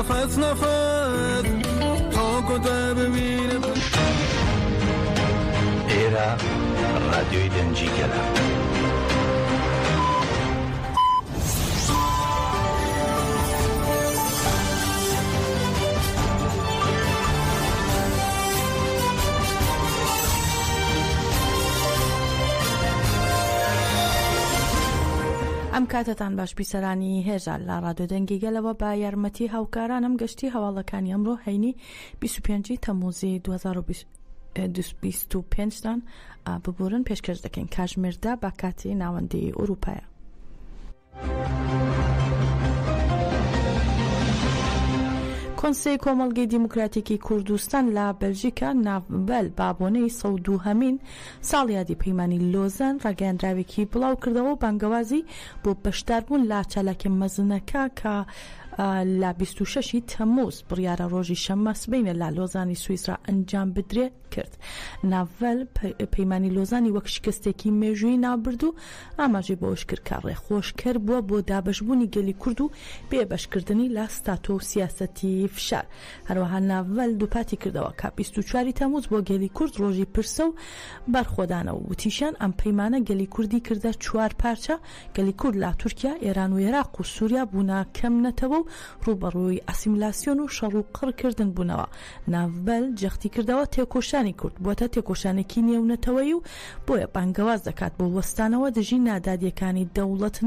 نفس نفس ئێرە ڕادیۆی دەنگی گەلە. ئەم کاتەتان باش بیسەرانی هێژا لە ڕادیۆ دەنگی گەلەوە بە یارمەتی هاوکارانم گەشتی هەواڵەکانی ئەمڕۆ هەینی 25 تەمموزی 2025 تان ببورن پێشکەش دەکەین کاژمێردا بە کاتی ناوەندی ئەوروپایە. کۆنسەی کۆمەڵگەی دیموکراتیکی کوردستان لە بەلژیکا ناڤبەل بە بۆنەی 102هەمین ساڵیادی پەیمانی لۆزان ڕاگەیاندراوێکی بڵاوکردەوە و بانگەوازی بۆ بەشداربوون لە چالاکیە مەزنەکە کە لە 26 ی تەمموز بڕیارە ڕۆژی شەممە سبەینێ لە لۆزانی سویسرا ئەنجام بدرێ کرد. ناڤەل پەیمانی لۆزانی وەک شکستێکی مێژوویی ناوبرد و ئاماژەی بەوەشکرد کە ڕێخۆشکەر بووە بۆ دابەشبوونی گەلی کورد و بێبەشکردنی لە ستاتۆ و سیاسەتی فشار. هەروەها ناڤەل دووپاتی کردەوە کە 24 ی تەمووز بۆ گەلی کورد ڕۆژی پرسە و بەرخۆدانە و وتیشیان ئەم پەیمانە گەلی کوردی کردە چوار پارچە، گەلی کورد لە تورکیا، ئێران و ئێراق و سوریا بوونە کەم نەتەوە و ڕووبەڕووی ئاسیمیلاسیۆن و شەڕ و قڕکردن بوونەوە. ناڤبەل جەختی کردەوە تێکۆشانی کورد بووەتە تێکۆشانێکی نێونەتەوەیی و بۆیە بانگەواز دەکات بۆ وەستانەوە دژی نادادییەکانی دەوڵەت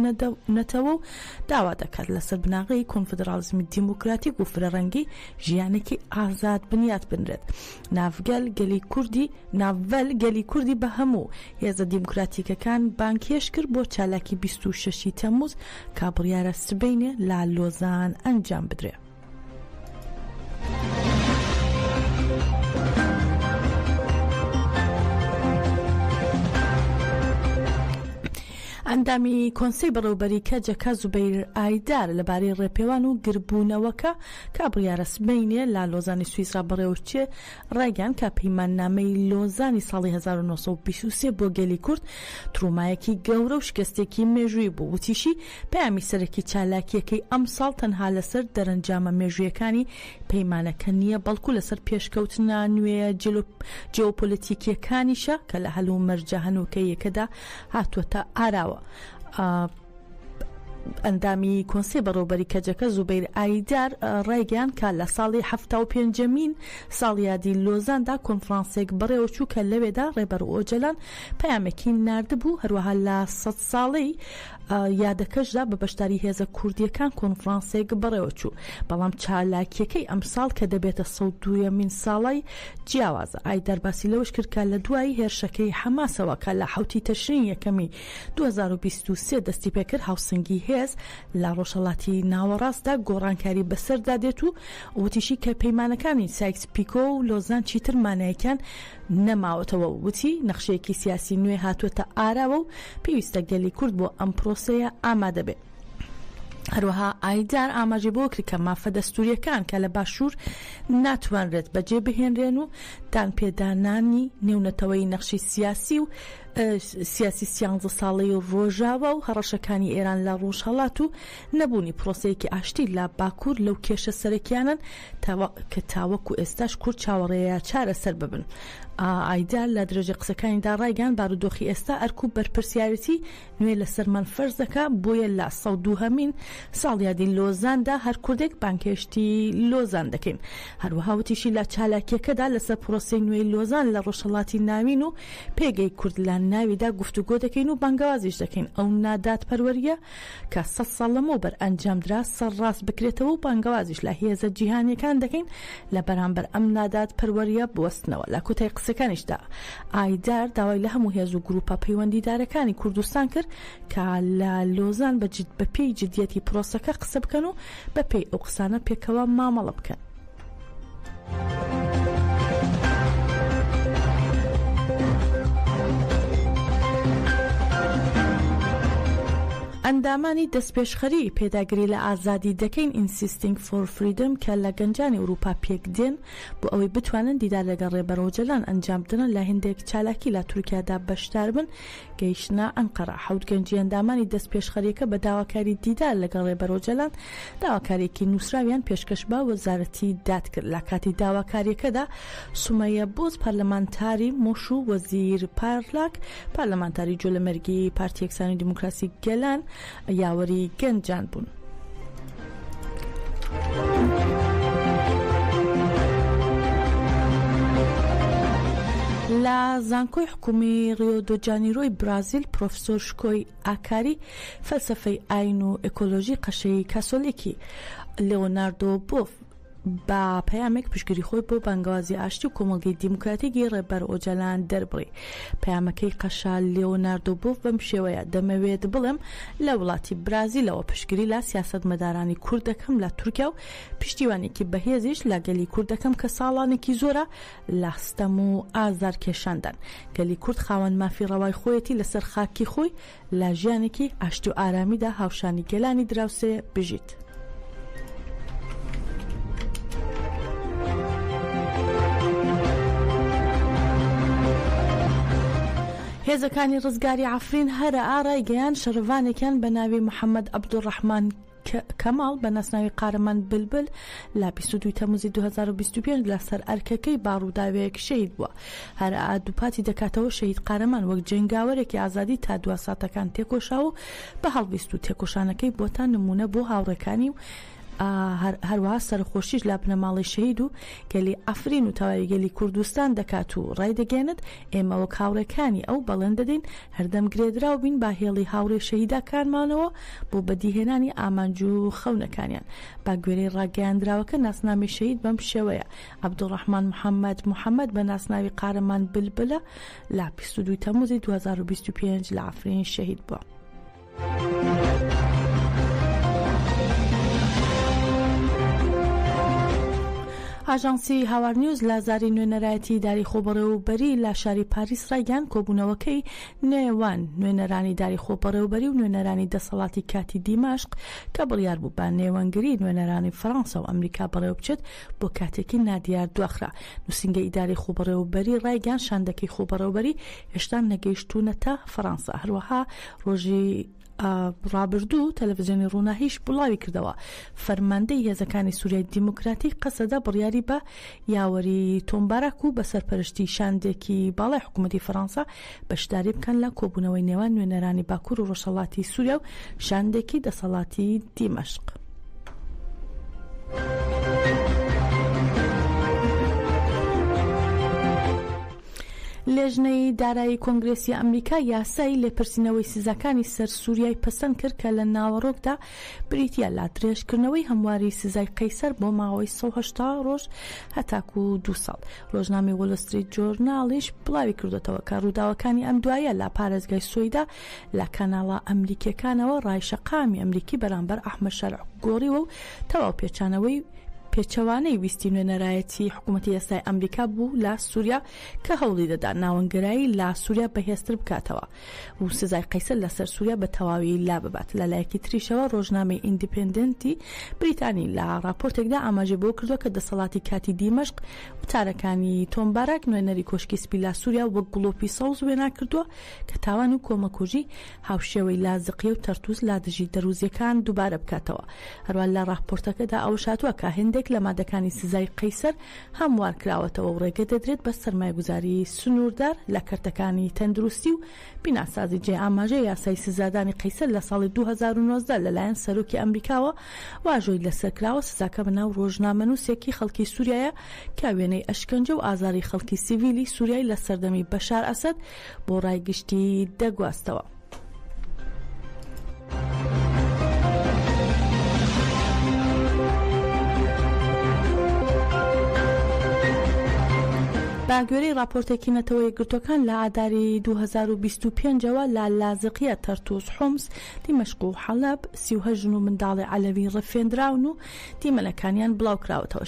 نەتەوە و داوا دەکات لەسەر بناغەی کۆنفدراڵیزمی دیموکراتیک و فرەڕەنگی ژیانێکی ئازاد بنیات بنرێت. ناڤگەل گەلی کوردی ناڤەل گەلی کوردی بە هەموو هێزە دیموکراتیکەکان بانگهێشت کرد بۆ چالاکی 26 ی تەمموز کە بڕیارە سبەینێ لە لۆزان ئەنجام بدرێ. ئەندامی کۆنسەی بەڕێوبەری کەجەکە زوبەیر ئایدار لەبارەی ڕێپێوان و گربوونەوەکە کە بڕیارە سبەینێ لە لۆزانی سویسرا بەڕێوەبچێ ڕایگەیاند کە پەیماننامەی لۆزانی ساڵی 1923 بۆ گەلی کورد ترومایەکی گەورە و شکستێکی مێژووی بوو وتیشی پەیامی سەرەکی چالاکییەکەی ئەمساڵ تەنها لەسەر دەرەنجامە مێژوویەکانی پەیمانەکە نییە، بەڵکو لەسەر پێشکەوتنە نوێیە جیۆپۆلەتیکییەکانیشە کە لە هەلومەرجە هەنووکەییەکەدا هاتووەتە ئاراوە. ئەندامی کۆنسەی بەڕێوەبەری کەجەکە زوبەیر ئایدار ڕایگەیاند کە لە ساڵی 75مین ساڵیادی لۆزاندا کۆنفرانسێک بەڕێوەچوو کە لەوێدا ڕێبەر ئۆجەلان پەیامێکی ناردبوو، هەروەها لە سەد ساڵەی یادەکەشدا بە بەشداری هێزە کوردییەکان کۆنفرانسێک بەڕێوەچوو، بەڵام چالاکییەکەی ئەمساڵ کە دەبێتە 102یەمین ساڵای جیاوازە. ئایدار باسی لەوەش کرد کە لە دوای هێرشەکەی حەماسەوە کە لە حەوتی تشرینی یەکەمی 2023 دەستیپێکرد، هاوسەنگی هێز لە ڕۆژهەڵاتی ناوەڕاستدا گۆڕانکاری بەسەردا دێت و وتیشی کە پەیمانەکانی سایکس پیکۆ و لۆزان چیتر مانایەکیان نەماوەتەوە و وتی، نەخشەیەکی سیاسی نوێ هاتووەتە ئاراوە و پێویستە گەلی کورد بۆ ئەم پرۆسەیە ئامادە بێت. هەروەها ئایدار ئاماژەی بەوە کرد کە مافە دەستوورییەکان کە لە باشوور ناتوانرێت بەجێ بهێنرێن و دانپێدانانی نێونەتەوەیی نەخشەی سیاسی و سیاسی سیانزە ساڵەی ڕۆژاوا و هەڕەشەکانی ئێران لە ڕۆژهەڵات و نەبوونی پرۆسەیەکی ئاشتی لە باکوور لەو کێشە سەرەکیانەن کە تاوەکو ئێستاش کورد چاوەڕێیە چارەسەر ببن. ئایدار لە درێژەی قسەکانیدا ڕایگەیاند، بارودۆخی ئێستا ئەرک و بەرپرسیارێتی نوێ لەسەرمان فەرز دەکا، بۆیە لە 102هەمین ساڵیادی لۆزاندا هەر کوردێک بانگهێشتی لۆزان دەکەین. هەروەها وتیشی لە چالاکییەکەدا لەسەر پرۆسەی نوێی لۆزان لە ڕۆژهەڵاتی ناوین و پێگەی کورد لە ناویدا گفتوگۆ دەکەین و بانگەوازیش دەکەین ئەو نادادپەروەرییە کە سەد ساڵ لەمەوبەر ئەنجامدرا سەرڕاست بکرێتەوە و بانگەوازیش لە هێزە جیهانییەکان دەکەین لە بەرامبەر ئەم نادادپەروەرییە بوەستنەوە. لە کۆتای قسەکانیشدا ئایدار داوای لە هەموو هێز و گروپە پەیوەندیدارەکانی کوردستان کرد کە لە لۆزان بە بەپێی جدیەتی پرۆسەکە قسە بکەن و بەپێی ئەو قسانە پێکەوە مامەڵە بکەن. ئەندامانی دەستپێشخەری پێداگری لە ئازادی دەکەین Insisting for Freedom کە لە گەنجانی ئورووپا پێک دێن بۆ ئەوەی بتوانن دیدار لەگەڵ ڕێبەر ئۆجەلان ئەنجام بدەن لە هێندێک چالاکی لە تورکیادا بەشدار بن گەیشتنە ئەنقەرە. حەوت گەنجی ئەندامانی دەستپێشخەرییەکە بە داواکاری دیدار لەگەڵ ڕێبەر ئۆجەلان داواکارییەکی نووسراویان پێشکەش بە وەزارەتی داد کرد. لە کاتی داواکارییەکەدا سومەیە بۆز پەرلەمانتاری موش و وەزیر پارلاک پەرلەمانتاری جۆلەمێرگی پارتی یەکسانی و دیموکراسی گەلان یاوەری گەنجان بوون. لە زانکۆی حکومی ڕیۆ دۆ جانیرۆی برازیل پرۆفسۆر شکۆی ئاکاری فەلسەفەی ئاین و ئێکۆلۆژی قەشەی کاسۆلیکی لێۆناردۆ بۆف بە پەیامێک پشتگیری خۆی بۆ بانگەوازی ئاشتی و کۆمەڵگەی دیموکراتیکی ڕێبەر ئۆجالان دەربڕی. پەیامەکەی قەشە لیۆناردۆ بۆف بەم شێوەیە، دەمەوێت بڵێم لە وڵاتی برازیلەوە پشتگیری لە سیاسەتمەدارانی کورد دەکەم لە تورکیا و پشتیوانیەکی بەهێزیش لە گەلی کورد دەکەم کە ساڵانێکی زۆرە لە ستەم و ئازارکێشاندان. گەلی کورد خاوەن مافی ڕەوای خۆیەتی لەسەر خاکی خۆی لە ژیانێکی ئاشتی و ئارامیدا هاوشانی گەلانی دراوسێ بژیت. هێزەکانی ڕزگاری عەفرین هەرەئا ڕایگەیاند شەڕڤانێکیان بە ناوی محەمەد عەبدولڕەحمان کەماڵ بە ناسناوی قارەمان بلبل لە 22 تەموزی 2025 لەسەر ئەرکەکەی با ڕووداوێک شەهید بووە. هەرەئا دووپاتی دەکاتەوە شەهید قارەمان وەک جەنگاوەرێکی ئازادی تا دوا ساتەکان تێکۆشاوە و بە هەڵویست و تێکۆشانەکەی بۆتە نموونە بۆ هاوڕێکانی و هەروەها سەرەخۆشیش لە بنەماڵەی شەهید و گەلی عەفرین و تەواوی گەلی کوردستان دەکات و ڕایدەگەیەنێت ئێمە وەک هاوڕێکانی ئەو بەڵێن دەدەین هەردەم گرێدراو بین بە هێڵی هاوڕێ شەهیداکانمانەوە بۆ بەدیهێنانی ئامانج و خەونەکانیان. بە گوێرەی ڕاگەیاندراوەکە ناسنامەی شەهید بەم شێوەیە، عەبدولڕەحمان محەمەد محەمەد بە ناسناوی قارەمان بلبلە لە 22 تەمموزی 2025 لە عەفرین شەهید بووە. ئاژانسی هاوار نیوز لە زاری نوێنەرایەتی ئیدارەی خۆبەڕێوەبەری لە شاری پاریس ڕایگەیاند کۆبوونەوەکەی نێوان نوێنەرانی ئیدارەی خۆبەڕێوەبەری و نوێنەرانی دەسەڵاتی کاتی دیمەشق کە بڕیار بوو بە نێوەندگری نوێنەرانی فەرەنسا و ئەمریکا بەڕێوەبچێت بۆ کاتێکی نادیار دواخرا. نووسینگەی ئیدارەی خۆبەڕێوەبەری ڕایگەیاند شاندەکەی خۆبەڕێوەبەری هێشتا نەگەیشتوونەتە فەرەنسا. هەروەها ڕۆژی ڕابردوو تەلەفزیۆنی ڕووناهیش بڵاوی کردەوە، فەرماندەی هێزەکانی سوریای دیموکراتی قەسەدە بڕیاری بە یاوەری تۆم باراک و بە سەرپەرشتی شاندێکی باڵای حکوومەتی فەرەنسا بەشداری بکەن لە کۆبوونەوەی نێوان نوێنەرانی باکوور و ڕۆژهەڵاتی سووریا و شاندێکی دەسەڵاتی دیمەشق. لێژنەی دارایی کۆنگرێسی ئەمریکا یاسای لێپرسینەوەی سزاکانی سەر سووریای پەسەند کرد کە لە ناوەڕۆکدا بریتییە لە درێژکردنەوەی هەمواری سزای قەیسەر بۆ ماوەی 180 ڕۆژ هەتاکوو دوو ساڵ. ڕۆژنامەی وۆل ستریت جۆرناڵیش بڵاوی کردۆتەوە کە ڕووداوەکانی ئەم دوایە لە پارێزگای سوەیدا لە کەناڵە ئەمریکییەکانەوە ڕای شەقامی ئەمریکی بەرامبەر ئەحمەد شەرع گۆڕیوە و تەواو پێچانەوەی پێچەوانەی ویستی نوێنەرایەتی حکوومەتی ئێستای ئەمریکا بوو لە سووریا کە هەوڵی دەدا ناوەندگەرایی لە سووریا بەهێزتر بکاتەوە و سزای قەیسەر لەسەر سووریا بە تەواوی لاببات. لە لایەکی تریشەوە ڕۆژنامەی ئیندیپێندنتی بریتانی لە ڕاپۆرتێکدا ئاماژەی بەوە کردووە کە دەسەڵاتی کاتی دیمەشق وتارەکانی تۆم باراک نوێنەری کۆشکی سپی لە سووریا وەک گڵۆپی سەوز وێنا کردووە کە تاوان و کۆمەکوژی هاوشێوەی لازقیە و تەرتوس لە دژی دەروزیەکان دووبارە بکاتەوە. هەروا لە ڕاپۆرتەکەدا ئەوەش هاتووە کە هێندێک لە مادەکانی سزای قەیسەر هەموار کراوەتەوە و ڕێگە دەدرێت بە سەرمایەگوزاری سنووردار لە کەرتەکانی تەندروستی و بیناسازی. جێی ئاماژەیە یاسای سزادانی قەیسەر لە ساڵی 2019 لەلایەن سەرۆکی ئەمریکاوە واژۆی لەسەر کراوە، سزاکە بە ناو ڕۆژنامەنووسێکی خەڵکی سووریایە کە وێنەی ئەشکەنجە و ئازاری خەڵکی سیڤیلی سووریای لە سەردەمی بەشار ئەسەد بۆ ڕای گشتی دەگواستەوە. بە گوێرەی ڕاپۆرتێکی نەتەوە یەکگرتووەکان لە ئاداری 2025 ەوە لە لازقیە، تەرتوس، حومس، دیمەشق و حەلەب 38 ژن و منداڵی عەلەوی ڕفێندراون و دیمەنەکانیان بڵاوکراوەتەوە.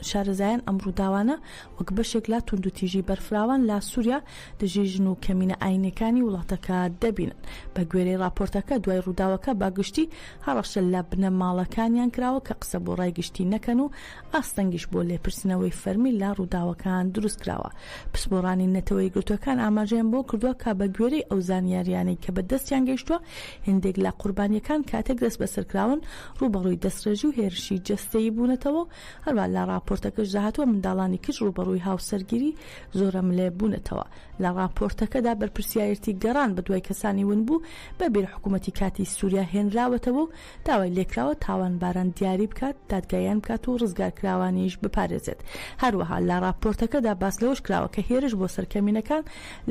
شارەزایان ئەم ڕووداوانە وەک بەشێک لە توندوتیژی بەرفراوان لە سوریا دژی ژن و کەمینە ئاینیەکانی وڵاتەکە دەبینن. بە گوێرەی ڕاپۆرتەکە دوای ڕووداوەکە بە گشتی هەڕەشە لە بنەماڵەکانیان کراوە کە قسە بۆ ڕای گشتی نەکەن و ئاستەنگیش بۆ لێپرسینەوەی فەرمی لە ڕووداوەکان دروستکراوە. پسپۆڕانی نەتەوە یەکگرتووەکان ئاماژەیان بەوە کردووە کە بە گوێرەی ئەو زانیارییانەی کە بە دەستیان گەیشتووە، هێندێک لە قوربانییەکان کاتێک دەستبەسەرکراون ڕووبەڕووی دەستڕێژی و هێرشی جەستەیی بوونەتەوە و هەروەها لە ڕاپۆرتەکەشدا هاتووە منداڵانی کچ ڕووبەڕووی هاوسەرگیری زۆرەملێ بوونەتەوە. لە ڕاپۆرتەکەدا بەرپرسیارێتی گەڕان بەدوای کەسانی ونبوو بە بیر حکوومەتی کاتیی سووریا هێنراوەتەوە و داوای لێکراوە تاوانباران دیاری بکات، دادگاییان بکات و ڕزگارکراوانیش بپارێزێت. هەروەها لە ڕاپۆرتەکەدا باس لەوەش کراوە کە هێرش بۆ سەر کەمینەکان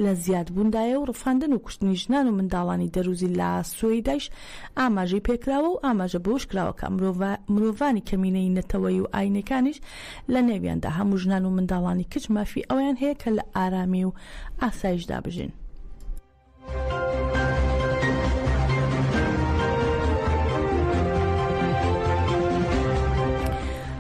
لە زیادبووندایە و ڕفاندن و کوشتنی ژنان و منداڵانی دەروزی لە سوەیدایش ئاماژەی پێکراوە و ئاماژە بەوەش کراوە کە مرۆڤانی کەمینەی نەتەوەیی و ئاینیەکانیش لە نێویاندا هەموو ژنان و منداڵانی کچ مافی ئەوەیان هەیە کە لە ئارامی و ئاسایشدا بژین.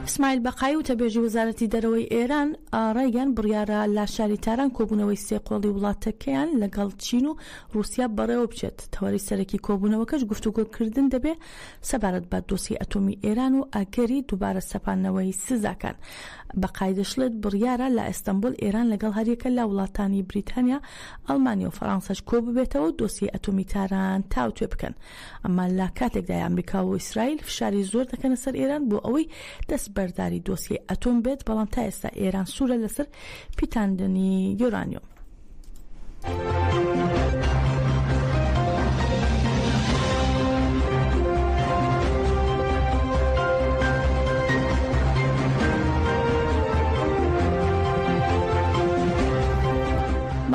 ئیسماعیل بەقایی وتەبێژی وەزارەتی دەرەوەی ئێران ڕایگەیاند، بڕیارە لە شاری تاران کۆبوونەوەی سێ قۆڵی وڵاتەکەیان لەگەڵ چین و ڕووسیا بەڕێوەبچێت، تەوەری سەرەکی کۆبوونەوەکەش گفتوگۆکردن دەبێت سەبارەت بە دۆسیەی ئەتۆمی ئێران و ئەگەری دووبارە سەپاندنەوەی سزاکان. بەقایی دەشڵێت، بڕیارە لە ئیستەنبوڵ ئێران لەگەڵ هەریەکە لە وڵاتانی بریتانیا، ئەڵمانیا و فەرانسەش کۆببێتەوە و دۆسیەی ئەتۆمی تاران تاوتوێ بکەن. ئەمە لە کاتێکدایە ئەمریکا و ئیسرائیل فشاری زۆر دەکەنە سەر ئێران بۆ ئەوەی دەستبەرداری دۆسیەی ئەتۆم بێت، بەڵام تا ئێستا ئێران سوورە لەسەر پیتاندنی یۆرانیۆم.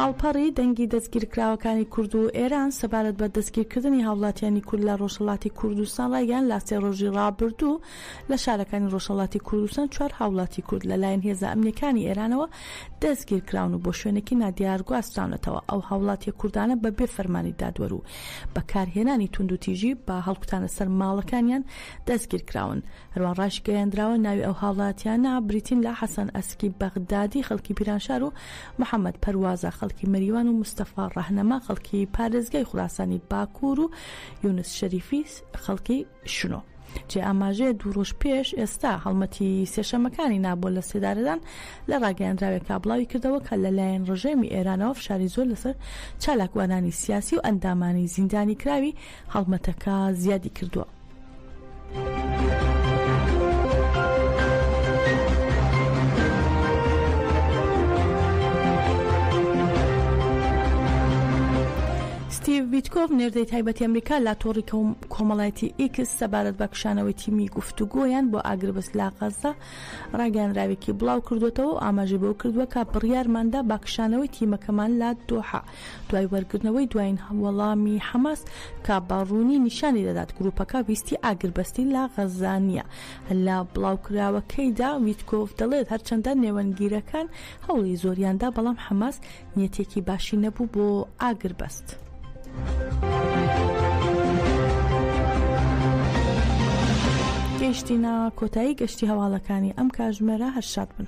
ماڵپەڕی دەنگی دەستگیرکراوەکانی کورد و ئێران سەبارەت بە دەستگیرکردنی هاوڵاتیانی کورد لە ڕۆژهەڵاتی کوردستان ڕایگەیاند لە سێ ڕۆژی ڕابردوو لە شارەکانی ڕۆژهەڵاتی کوردستان چوار هاوڵاتی کورد لەلایەن هێزە ئەمنیەکانی ئێرانەوە دەستگیرکراون و بۆ شوێنێکی نادیار گواستراونەتەوە. ئەو هاوڵاتیە کوردانە بە بێ فەرمانی دادوەر و بەکارهێنانی توندوتیژی بە هەڵکوتانە سەر ماڵەکانیان دەستگیرکراون. هەروەها ڕاشگەیەندراوە ناوی ئەو هاوڵاتیانە بریتین لە حەسەن ئەسکی بەغدادی خەڵکی پیرانشار و محەمەد پەروازە خەڵکی مەریوان و مستەفا ڕەهنەما خەڵکی پارێزگای خوراسانی باکوور و یونس شەریفی خەڵکی شنۆ. جێ ئاماژەیە دوو ڕۆژ پێش ئێستا هەڵمەتی سێشەمەکانی نا بۆ لە سێدارەدان لە ڕاگەیاندراوێکا بڵاوی کردەوە کە لەلایەن ڕژێمی ئێرانەوە فشاری زۆر لەسەر چالاکوانانی سیاسی و ئەندامانی زیندانیکراوی هەڵمەتەکە زیادی کردووە. ستیڤ ویتکۆف نێردەی تایبەتی ئەمریکا لە تۆڕی کۆمەڵایەتی ئیکس سەبارەت بە کشانەوەی تیمی گفتوگۆیان بۆ ئاگربەست لە غەززە ڕاگەیاندراوێکی بڵاو کردووەتەوە و ئاماژەی بەوە کردووە کە بڕیارماندا بە کشانەوەی تیمەکەمان لە دۆحە دوای وەرگرتنەوەی دوایین وەڵامی حەماس کە بە ڕوونی نیشانی دەدات گروپەکە ویستی ئاگربەستی لە غەززە نییە. لە بڵاوکراوەکەیدا ویتکۆف دەڵێت هەرچەندە نێوەندگیرەکان هەوڵی زۆریان دا بەڵام حەماس نیەتێکی باشی نەبوو بۆ ئاگربەست. گەیشتینە کۆتایی گەشتی هەواڵەکانی ئەم کاژمێرە هەر شاد بن.